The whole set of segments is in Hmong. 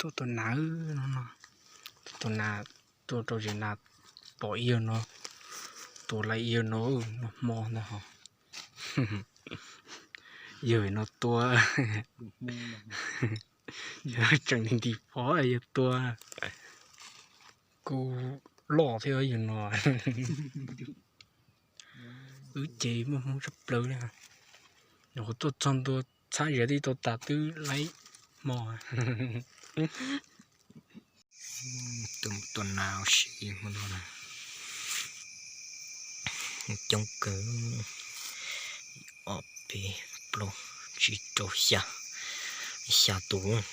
Tuaj tua nas no no. Tuaj tua nas, tuaj rau zem nas, pom ib yawg no, tua lawm ib yawg no, noj hmo ntag ho. Yawg no tua, yawg tseem nti nti pov yawg tua. Kuj loj thiab yawg no. Wb ces muaj hmoo tshaj plaws li. Nyuam qhuav tuaj txog ntua txhab zias twb tau tas twb laib hmo. Tua nas ua si hmo no na. Coob kawg, ob peb plaub tsib rau xya, xya tus.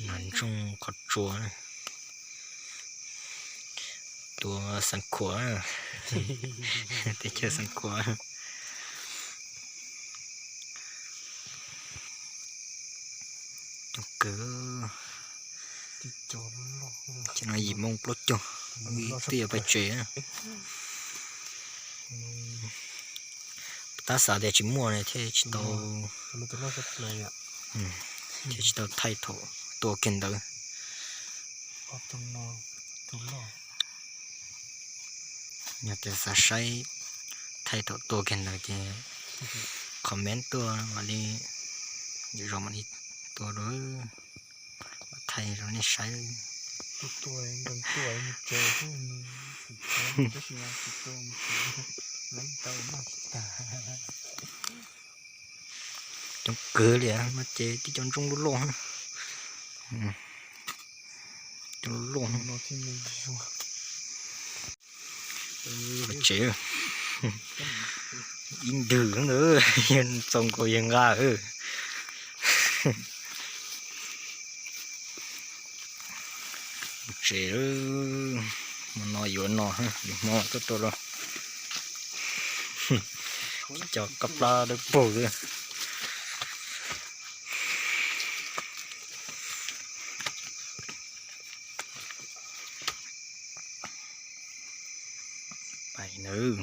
Nas ntsooj qhov tsua, tua Xeev Khuam, teb chaws Xeev Khuam. Coob kawg. Ces no yim moo plaub caug, twb yuav pais tsev. Tab xav tias tsis muaj ne thiaj tsis tau, thiaj tsis tau thaij thaum tua kiag ntawd. Yog tias xav saib thaij thaum tua kiag ntawd ces comment tuaj mam li, zaum mam li tua rau, thaij rau nej saib. Coob kawg li no ces tib co ntsooj loj loj, coob loj. Tsev ib ntwg ntawd yawg txaus nkaus yawg nqa. Tsev, hmo no yuav no, yuav hmo tuaj tua los. Cov kab plab dawb paug xwb. Pais nawb.